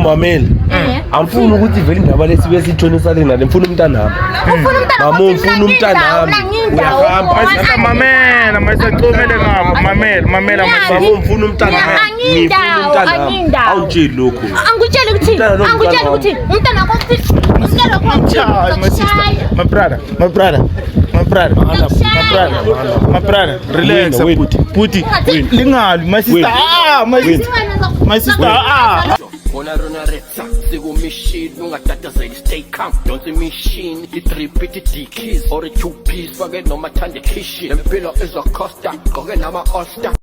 Mamela, angifuni ukuthi vele indaba lesi besitshonisa le nale, ngifuna umntanami. Ufuna umntana. Mama, ufuna umntanami. Uyahamba. My sister, mamela, my sister, comele ngapha, mamela, mamela, my sister. Mama, ufuna umntanami. Angiyindawo, Ngifuna umntanami. angiyindawo. Awungitsheli lokho. Angikutsheli ukuthi, Umntana lo, angikutsheli umntana ukuthi umntana wakho umntana wakho Child, my sister, my brother, my brother, my brother, my brother, my brother, relax, Wena, wena. bhuti, bhuti, Wena. lingalwi, my sister, Wena. ah, my sister, my sister, ah. Bona rona retsa sikumishini ungatatazeli, stay calm, donsa imishini, i-three pit i-dickies or i-two piece, fake noma thande khishi, lempilo izokhosta, gqoke nama-all-star.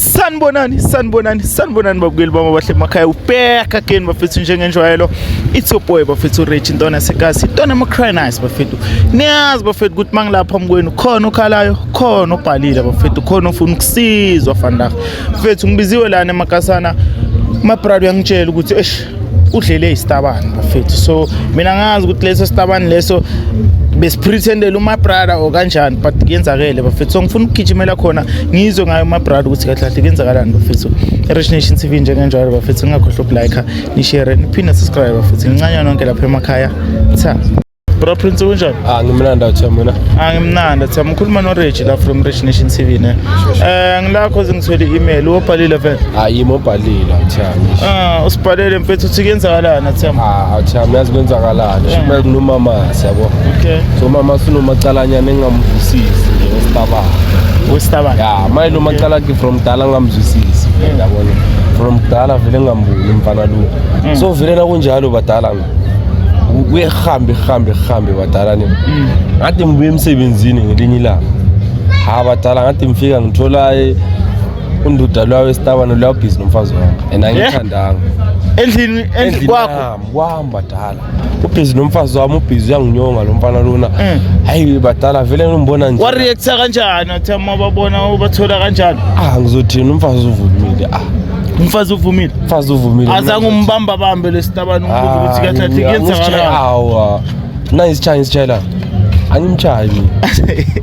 Sanibonani, sanibonani, sanibonani babukeli bami abahle emakhaya. Back again bafethu njengenjwayelo. It's your boy bafethu Rich Ntona yasekasi. Ntona ama cry nice bafethu. Niyazi bafethu ukuthi mangilapha phambi kwenu khona okhalayo, khona obhalile bafethu, khona ofuna ukusizwa vandag. Bafethu ngibiziwe lana emakasana. My brother uyangitshela ukuthi eish udlele isitabane bafethu. So mina ngazi ukuthi leso sitabane leso besipretendela uma brother or kanjani, but kuyenzakele bafethu. So ngifuna ukugijimela khona ngizwe ngayo uma brother ukuthi kahle kahle kuyenzakalani bafethu. Rich Nation TV njengenjalo bafethu, ngingakhohlwa ukulike, nishare, niphinde subscribe bafethu. Ngincanywa nonke lapha emakhaya. Tha bro Prince, kunjani? Ah, ngimnandi awuthi mina. Ah, ngimnandi tha. Ngikhuluma no Rich la from Rich Nation TV ne. Ngilakho ngithwele i-email, ubhalile vele? Ah, yimi obhalile awuthi. Ah, usibhalele mfethu, uthi kuyenzakalani tha? Ah, awuthi yazi kwenzakalani. Shuma kunomama siyabo. Okay. So mama sinomacalanyana engamzwisisi nje wesitabane. Wesitabane. Ya, maye lo macala ke from dala ngamzwisisi vele, yabona. From kudala vele ngamboni umfana lo. So vele nakunjalo badala kuyehambe hambe hambe badala ne. Ngathi ngibuye emsebenzini ngelinye ilanga. Ha badala, ngathi ngifika ngithola undoda lwayo wesitabane lwayo busy nomfazi wami. And angithandanga. Endlini kwakho? Yami, kwami badala. Ubhizi nomfazi wami, ubhizi uyanginyonga lo mfana lona. Hayi badala, vele ngimbona nje. Wareacta kanjani athi uma babona, ubathola kanjani? Ah, ngizothini, umfazi uvumile. Ah, Umfazi uvumile? Umfazi uvumile. Azange umbamba bambe lesitabane, umbuzo ukuthi kahle kahle kuyenzakalani? Awa. Na isitshayi isitshayela. Angimtshayi mina.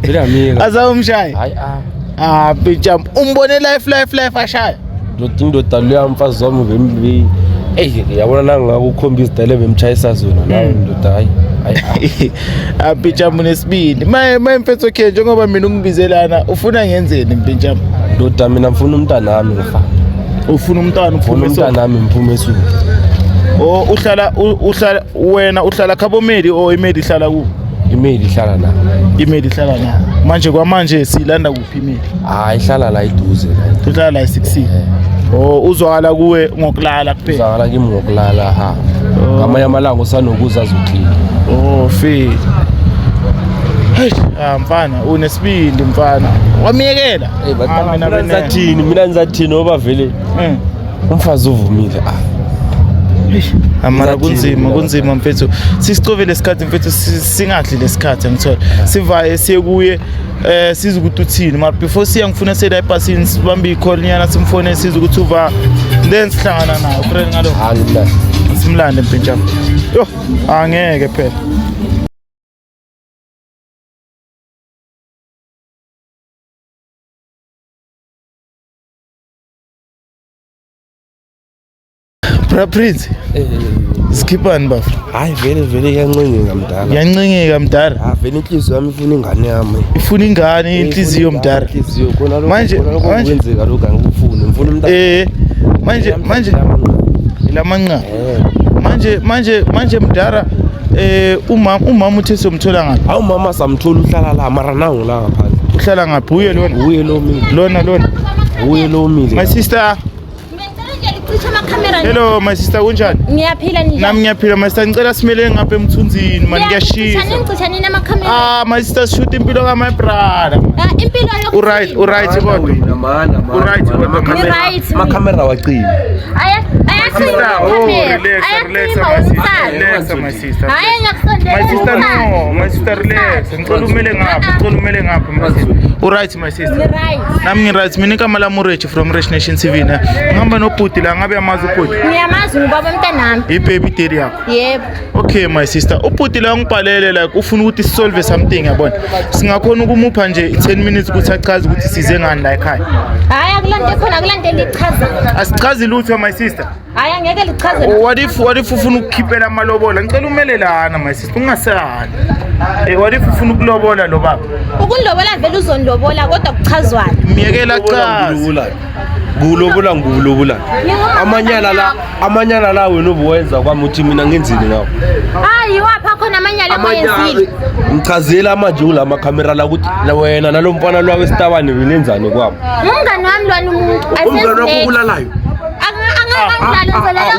Vele amika. Azange umshaye? Hayi ah. Ah bitjam, umbone life life life ashaya? Ndoda, indoda leya mfazi wami bembi. Ey, yabona nangakukhombisa izitayile bemtshayisa zona nawe ndoda, hayi. Hayi. Ah bitjam, unesibindi maye maye mfethu. Okay, njengoba mina ungibizelana, ufuna ngenzeni mpintsham? Ndoda, mina ngifuna umntanami ngifana. Ufuna umntwana? Ngifuna Uphume so umntanami ngiphume esuku. O uhlala uhlala wena, uhlala khabo Medi o iMedi ihlala ku? Imeli ihlala la. IMedi ihlala la. Manje kwamanje silanda kuphi iMedi? Hayi, ihlala la eduze la. Uhlala la e-6? Oh, uzwakala kuwe ngokulala kuphela? Uzakala kimi ngokulala ha. Ngamanye amalanga usanokuza azoklina. Oh, feel. Hey, ah mfana, unesibindi mfana. Wamiyekela? Ah, mina Mina bene. ngizathini, mina ngizathini ngoba vele umfazi uvumile ah. Amara Ngizathini kunzima, mina? Kunzima mfethu. Sisicove lesikhathi mfethu, singadli lesikhathi ngithola. Sivaye siye kuye size ukuthi uthini. Mara before siya ngifuna sela ebhasini sibambe i-call nyana simfone size ukuthi uva, then sihlangana naye. Friend ngalo. Ah, ngimnandi. Simlande mpintshana. Yo, angeke phela. Bra Prince, skiphani bafo? Hayi vele vele iyancengeka mdala. Yancengeka mdala. Ah, vele inhliziyo yami ifuna ingane yami. Ifuna ingane inhliziyo mdala. Inhliziyo khona lokho. Manje- Khona lokho kwenzeka lokho angikufuni. Ngifuna umntana. Manje ilamanqa. Eh. Manje mdala, umama uthe somthola ngaphi? Hawu, mama samthola, uhlala la mara nangu la ngaphandle. Uhlala ngaphi? Uye lona. Uye lo mile. Lona. Uye lo mile. My sister. Ngicela nje licishe amakhamera. Hello my sister, kunjani? Ngiyaphila, ninjani? Nami ngiyaphila my sister, ngicela simele ngapha emthunzini man, kuyashisa. Nicishani amakhamera. Ah my sister, shoot impilo ka my brother. Ah, impilo yokuthini? Uright, uright kodwa. Wena mana mana. Uright kodwa. Ngi-right mina. Makhamera wacima. Ayacima Oh, amakhamera. relax, relax Ayacima my sister. umsana. Relax my sister. Hayi, ngiyakusondela. My sister, no, my sister, relax. Ngicela umele ngapha, ngicela umele ngapha my sister. Uright my sister. Ngi-right. Nami ngi-right. Mina igama lami uRich from Rich Nation TV ne. Ngihamba nobhuti la. la, ngabe yamazi ubhuti? Ngiyamazi, ngubaba mntanami. I-baby daddy yakho? Yebo. Okay my sister, ubhuti la ngibhalele like ufuna ukuthi sisolve something, yabona. Singakhona ukumupha nje 10 minutes ukuthi achaze ukuthi size ngani la ekhaya? Hayi, akulanto khona, akulanto elichaza. Asichazi lutho my sister. Hayi, angeke lichaze. What if ufuna ukukhiphela amalobola? Ngicela umele lana my sister, ungasali. What if ufuna ukulobola lo baba? Ukundilobola vele uzondilobola, kodwa kuchazwana. Myekela chaze. Kulobola ngikulobola. Ngingumama Amanyala la, mntanakho. amanyala la wena obuwenza kwami, uthi mina ngenzini ngawo? Hayi, wapha khona amanyala ewayenzile. Ngichazela manje kula makhamera la ukuthi la wena nalo mfana lwawe esitabane benenzani kwami. Umngani wami lwana umuntu. Umngani wakho ukulalayo?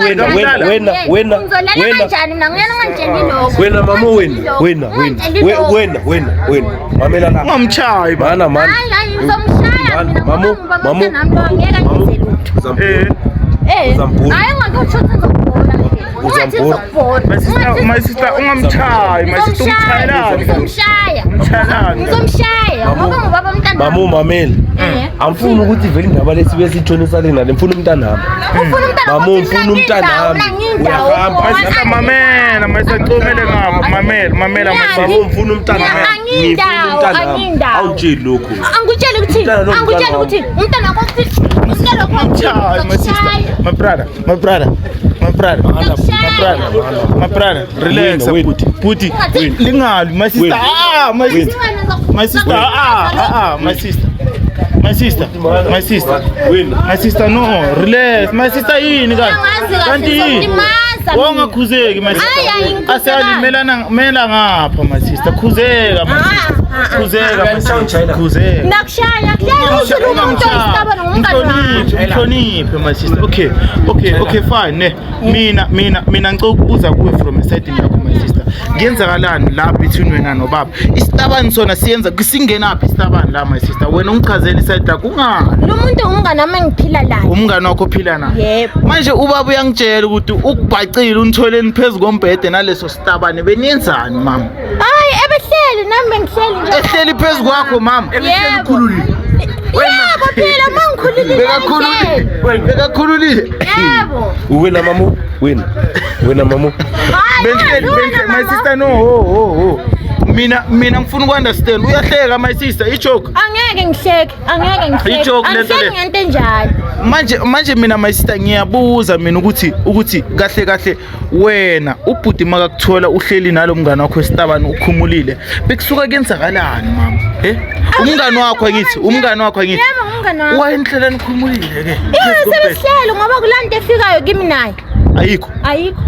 Wena, wena, wena, wena, Ngizolala wena. kanjani mina? Ngiyena ungangitsheli lokho. Wena mama, wena, Ungangitsheli wena, lokho. wena, Ungangitsheli we- lokho. wena, wena, wena, mamela la. Ungamchayi ba. Mana, mana. Hayi, hayi, ngizomshaya mina ngoba Mamu, ngubaba mamu, mntanami lo, angeke angenze lutho. Eh. Uzambhula. Hayi, ungakutsho ukuthi ngizokubhola. Ungathi Uzambhula. ngizokubhola. My sister, Ungathi my sister, ngizokubhola. ungamchayi, my sister, Ngizomshaya, umchayelani? ngizomshaya. Umchayelani? Ngizomshaya ngoba ngubaba mntanami. Mamu, mamela. Eh. Angifuni ukuthi vele indaba lesibuye siyitshonisa le nale, ngifuna umntanami. Ufuna umntana Mamu, wakho, ngifuna mina ngiyindawo, umntanami. mina ngiyindawo. Uyahamba. My sister, mamela, my sister, comele ngapha, mamela, mamela, my sister. Mamu, ngifuna umntanami. Mina angiyindawo, Ngifuna umntanami. angiyindawo. Awungitsheli lokho. Angikutsheli ukuthi, Umntana lo, angikutsheli umntana ukuthi umntana wakho ukuthi, umntana wakho ukuthi, Ungamchayi, my sister. ngizokushaya. My brother, my brother, my brother, my brother, my brother, relax, Wena, wena. bhuti, bhuti, Ungathi- lingalwi, my sister, Wena. ah, my sister, my sister, ah, ah, ah, my sister, my sister, my sister, Wena. my sister, no, relax, my sister, yini kanti? Angazi kahle, Kanti yini? ngizokulimaza mina. Wangakhuzeki, my sister. Hayi, hayi, ngikhuzekani. Asali, melana, mela ngapha, my sister, khuzeka, my sister, Ah, ah, ah. khuzeka, my sister, khuzeka. Ndakushaya, kushaya usuku umuntu oyisitabane ngumngani wami. Mhloniphe, mhloniphe my sister. Okay, fine ne. Mina ngicela ukubuza kuwe from esayidini yakho my sister. Kuyenzakalani la between wena nobaba? Isitabani sona siyenza singenaphi isitabani la my sister? Wena ungichazele iside lakho ungani? Lo muntu umngani wami engiphila naye. Umngani wakho ophila naye. Yebo. Manje ubaba uyangitshela ukuthi ukubhacile unitholeni phezu kombhede naleso sitabane, beniyenzani mama? Hayi, ebehleli nami bengihleli nje. Ehleli phezu kwakho mama. Yebo. Yebo phela uma ngikhululile. Bekakhululile. Bekakhululile. Yebo. Wena mamu, wena. Wena mamu. Hayi, Benhleli, wena benhleli, my mama. sister, no, ho ho ho. Mina ngifuna uku-understand. Uyahleka my sister, ijoke. Angeke ngihleke, angeke ngihleke. I-joke lento le. Angihleki ngento enjalo. Manje mina my sister ngiyabuza mina ukuthi kahle kahle wena ubhuti makakuthola uhleli nalo mngane wakho esitabani ukhumulile. Bekusuka kuyenzakalani mama? Eh? Umngane wakho angithi, umngane wakho angithi. Yebo, umngane wami. Wayendlela nikhumulile ke. Iya, sebesihlelo ngoba kulaa nto efikayo kimi naye. Ayikho. Ayikho.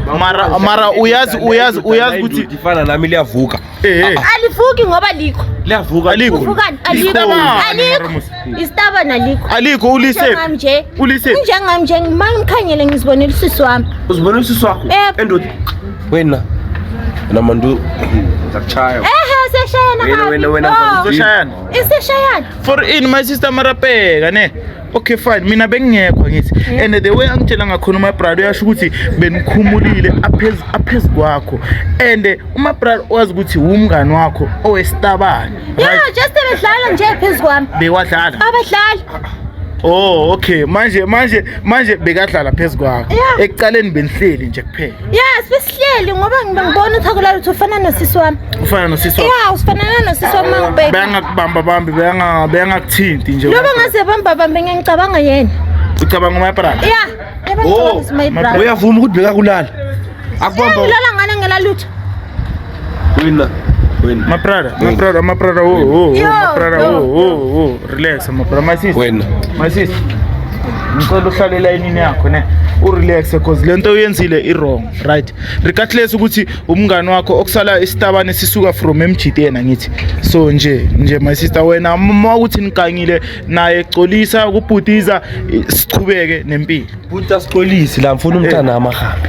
Mara uyazi ukuthi ifana nami liyavuka. eh Alivuki ngoba likho. Liyavuka. Alikho. Uvukani? Alikho. Isitabane, Alikho. Maramusi. Isitabane alikho. Alikho ulise. Njengami nje. Ulise. Njengami nje ngimangimkhanyele ngizibonela usisi wami. Uzibona usisi wakho? Yebo. Endoda. Wena. Wena mandu ngizakuchaya. Ehe, seshayana Wena, kabi. wena, wena, Oh. Uzoshayana. Iseshayana. For in my sister marapeka ne. Okay fine, mina bengingekho ngithi and the way angitshela ngakhona my brother uyasho ukuthi benikhumulile aphezu kwakho and uma brother wazi ukuthi umngani wakho owesitabane, Yeah, right? just bedlala nje phezu kwami. Bewadlala. Abadlali. Oh okay, manje bekadlala phezu kwakho. Yeah. Ekuqaleni benihleli nje kuphela. Yes, besihleli ngoba ngibona ukuthi akulala ukuthi ufana nosisi wami. Ufana nosisi wakho. Yeah, usifanana nosisi wami mangibheka. Bayangakubamba bambi, bayangakuthinti nje. Loba ngaze bamba bambe ngiyangicabanga yena. Ucabanga my brother. Yeah, Oh, yebo my brother. Uyavuma ukuthi bekakulala. Akubamba. Ngilala ngana ngela lutho. Wena. Wena. My brother, my brother, my brother, oh, oh, oh, Yo, my brother, yo. oh, oh, oh, relax, my brother, my sister. Wena. My sister. Ngicela uhlale elayinini yakho ne. Urelax because lento oyenzile i wrong, right? Regardless ukuthi umngani wakho okusala isitabane sisuka from MGT yena ngithi. So nje my sister wena uma ukuthi nigangile naye xolisa kubhutiza, sichubeke nempilo. Buti asixolisi la, ngifuna umntana ahambe.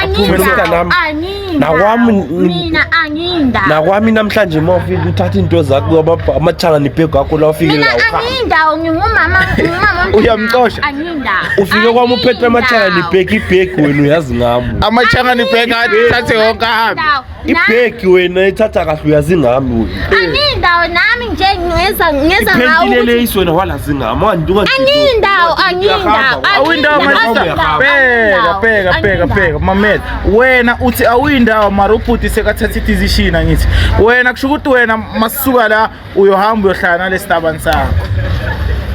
Angindawo, Umntanami. angindawo. Mina angindawo. Nakwami namhlanje uma ufika uthatha into zakho amathanga nebhegi wakho la ufike Mina la uhambe. angindawo, ngingumama, ngingumama. Uyamxosha? Angindawo. Ufike kwami uphethe amathanga Angindawo. nebhegi, ibhegi wena uyazi ngami. Amachanga nibheka athathe wonke ahambe. Angindawo. Ibhegi wena ithatha kahle uyazi ngami wena. Angindawo nami nje ngeza ngeza ngawo Iphentile ukuthi leyiswe wena wala singama Angiyindawo, angiyindawo, Awuyindawo my sister. Bheka bheka bheka bheka mamela. Wena uthi awuyindawo mara ubhuti sekathatha i-decision angithi. Wena kusho ukuthi wena masisuka la uyohamba uyohlala nalesitabani sakho.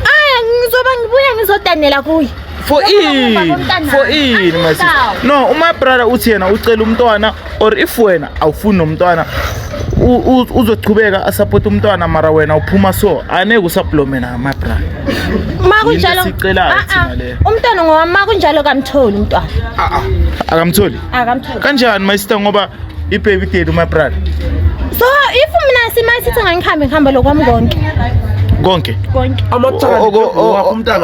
Aya ngizoba ngibuya ngizodanela kuye. For ini? For ini my sister? No, uma brother uthi yena ucela umntwana or if wena awufuni nomntwana uzochubeka asupport umntwana mara wena uphuma so aneke usablome na my brother. Ma kunjalo esicelayo Ah, ah. thina leyo. Umntwana ngoba ma kunjalo kamtholi umntwana. Akamtholi? Akamtholi. Kanjani my sister ngoba i-baby daddy my brother? So if mina simasithi ngangihambe ngihamba lokwami konke. Konke. Konke.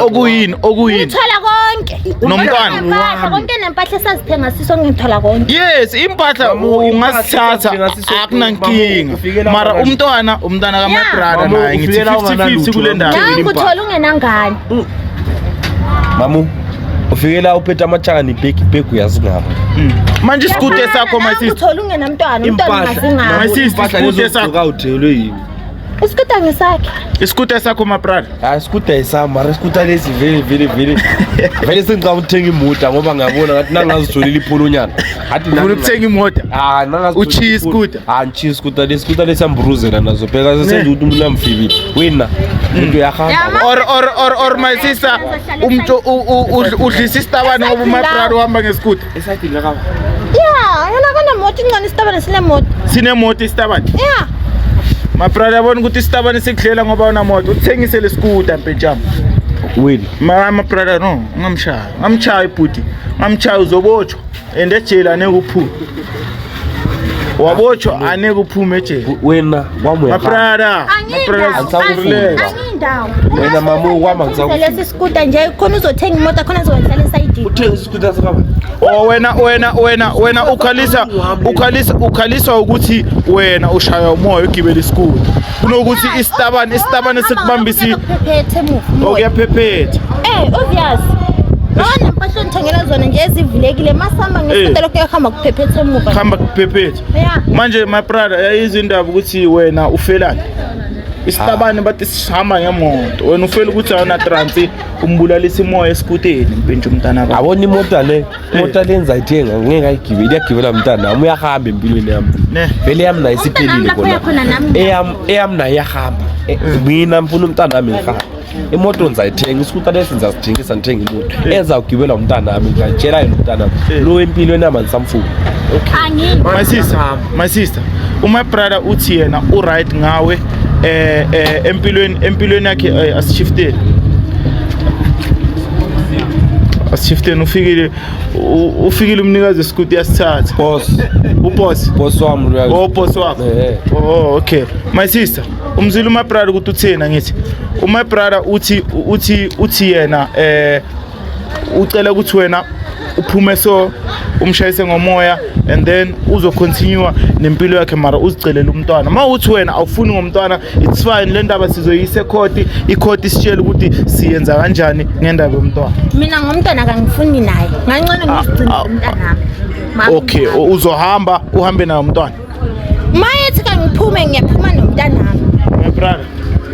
Okuyini okuyini Ngithola konke. Nomntwana. Nempahla, konke nempahla esazithenga siso ngithola konke. Yes, impahla ungasithatha akunankinga. Mara umntwana umntwana ka my Yeah. brother naye ngithi 50-50 kule ndaba. Nangu uthola ungenangane. Mamu ufike la uphethe amachaka ibhegi ibhegi uyazingaba. Manje isikute sakho my sister. Uthola ungenamntwana, umntwana ungasingaba. My sister, Impahla isikute lezo sakho. ugqoka uthelwe yini? Isikuta ngesakhe. Isikute sakho my brother. Hayi isikuta ayisami mara isikuta lesi vele vele vele vele sengicabanga ukuthenga imoto ngoba ngiyabona ngathi nangazitholile ipholonyana. Athi Ufuna ukuthenga imoto. Ah nangazitholile. Uchiye isikuta? Ah ngichiye isikuta lesi isikuta lesi ambruzela nazo bheka sesenza ukuthi umuntu amfikile. Wena into uyahamba. Or my sister umntu udlisa isitabane ngoba my brother uhamba ngesikuta. Esayidini la kaba. Yeah, yena kunemoto ingcono isitabane sinemoto. Sinemoto isitabane. Yeah. My brother yabona ukuthi isitabane sikudlela ngoba unamoto uthengise lesikuta mpentshama. Wena My brother no, ungamshaya. Ungamshaya ibhuti. Ungamshaya uzobotshwa. And ejele aneke uphume. Wabotshwa aneke uphume ejele. wena kwami My uyahamba. brother, my brother Angisakufuni. Angiyindawo. Wena mama, ukwami angisakufuni. Lesi sikuta nje khona uzothenga imoto khona uzohlala esayidini. Uthenga isikuta sakaba. Oh wena wena wena wena ukhalisa ukhalisa ukhaliswa ukuthi wena ushaya umoya ugibela isikuta. Kunokuthi isitabane isitabane sikubambisi Kuphephethe emuva. okuyaphephetha. Eh, obvious. Nona impahla onithengela zona nje ezivulekile masihamba ngesikuta lokho kuyahamba kuphephethe emuva. Hamba kuphephetha. Yeah. Manje my brother yayizwa indaba ukuthi wena ufelani. Isitabane bathi sihamba ngemoto. Wena ufela ukuthi awuna transi umbulalisa imoya esikuteni mpintshi umntana bakho. Abona imota le, imota le ngizayithenga ngeke ayigibele iyagibela mntana wami uyahamba empilweni yami. Ne. Vele yami nayo isiphelile Umntanami lapho khona. uyakhona nami. Eyami eyami nayo iyahamba. Mina ngifuna umntana wami ngihamba. Imoto ngizayithenga isikuta lesi ngizasithengisa ngithenge imoto. Ezawugibela umntana wami ngiyatshela yena umntana wami. Lo empilweni yami angisamfuni. Angiyindawo. My sister, my sister. Uma brother uthi yena u right ngawe empilweni empilweni yakhe asishifteni. Asishifteni ufikile ufikile umnikazi wesikuti yasithatha. Boss, Uboss. boss wami lo. Oh boss wakho. Eh. Oh okay. My sister, umzila uma brother ukuthi uthena ngithi. Uma brother uthi uthi uthi yena ucela ukuthi wena uphume so umshayise ngomoya and then uzocontinue nempilo yakhe mara uzicelela umntwana. Ma uthi wena awufuni ngomntwana it's fine le ndaba sizoyisa ecourt, icourt isitshele ukuthi siyenza kanjani ngendaba yomntwana. Mina ngomntwana kangifuni naye. Ngangcono ngizigcine umntanami. Okay, uzohamba uhambe naye umntwana. Mayethi kangiphume ngiyaphuma nomntanami. My brother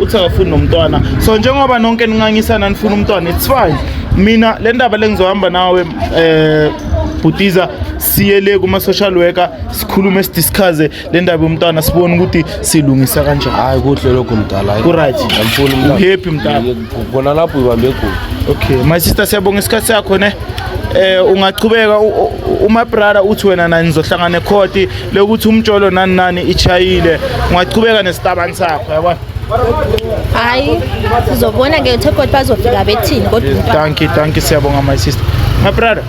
uthi akafuni nomntwana. So njengoba nonke ningangisana nifuna umntwana it's fine. Mina le ndaba lengizohamba nawe Bhutiza siye le kuma social worker sikhulume sidiscuss le ndaba yomntwana sibone ukuthi silungisa kanjani. Hayi kuhle lokho mdala. Ku right. Angifuni umntana. Uhappy mntana? Khona lapho ubambe khona. Okay, my sister siyabonga isikhathi sakho ne. Ungachubeka uma brother uthi wena nani nizohlangana ecourt lokuthi umtsholo nani nani ichayile. Ungachubeka nesitabani sakho yabona. Hayi, sizobona ke ecourt bazofika bethini kodwa umntwana. Thank you, thank you siyabonga my sister. My brother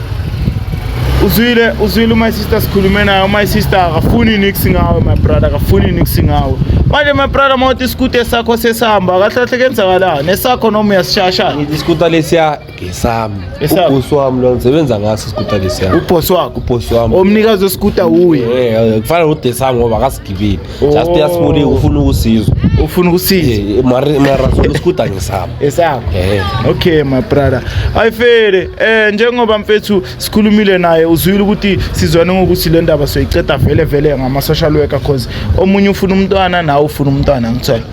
uzwile uzwile my sister sikhulume naye my sister akafuni nix ngawe my brother akafuni nix ngawe. Manje my brother mawuthi isikute sakho sesihamba kahle kahle kenzakalani esakho noma uyasishasha. Ngithi isikuta lesiya ngesami. Esakho? Uboss wami lo ngisebenza ngaso isikuta lesiya. Uboss wakho Uboss wami. omnikazi wesikuta uye. Kufana noDesami ngoba akasigibeli. Just Oh. uyasiboleka ufuna ukusizwa. Ufuna ukusiza. Eh, mara mara sona isikuta ngisabo. Esakho. Eh. Okay my brother. Ayifele njengoba mfethu sikhulumile naye, uzwile ukuthi sizwane ngokuthi le ndaba soyiceda vele vele ngama social worker, cause omunye ufuna umntwana, nawe ufuna umntwana, ngithola.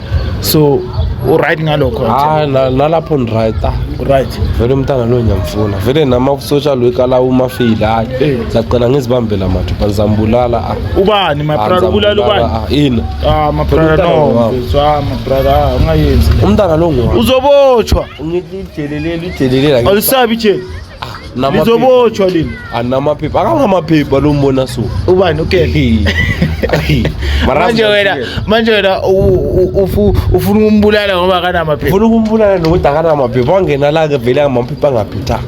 So u right ngalokho? Ah, nalapho ni-right, ah. Right. Vele umntana lo ngiyamfuna vele, nama-social worker lawo umafeyili, hayi. Ngizagcina ngizibambela mathupha, ngizambulala, ah. Ubani, my Ah, brother? Ubulala ngizambulala, ubani? ah, ina. Ah, my brother, Umntana no. ngowami. Mfethu, ah, my brother, ah, ungayenzi le. Umntana lo ngowami. Uzobotshwa. Ngithi ijeleleli, ijelelela. Alisabi ijele. Lizobotshwa lini. Anamaphepha, akanamaphepha lo mbona so. Ubani? Okay. Manje wena ufuna ukumbulala ngoba akanamaphepha? Ufuna ukumbulala nokuthi akanamaphepha, wangena la-ke vele amaphepha angaphethanga.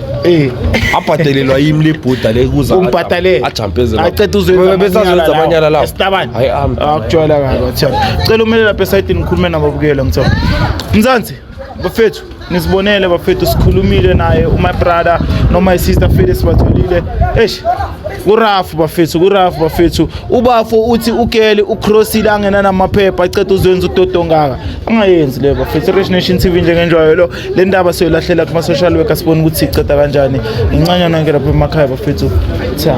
Abhadelelwa yimi le bhoda le kuza. Umbhadalele. Ajampezela. Aceda uzoyenza. Bese azoyenza amanyala lawo. Esitabane. Hayi, ah, mntana. Akujwayela kabi wathiyami. Cela umele lapha esayidini, ngikhulume nababukela, ngithiwa Mzansi bafethu, nisibonele bafethu, sikhulumile naye my brother no my sister, fele sibatholile. Eish, kurafu bafethu, kurafu bafethu. Ubafo uthi ukele ucrossile angena namaphepha, aceda uzoyenza udodo ngaka, angayenzi leyo bafethu. Rich Nation TV, njengenjwayelo, le ndaba siyoyilahlela kuma-social worker, sibone ukuthi siyiceda kanjani. Incanyana yonke lapha emakhaya bafethu. Tha.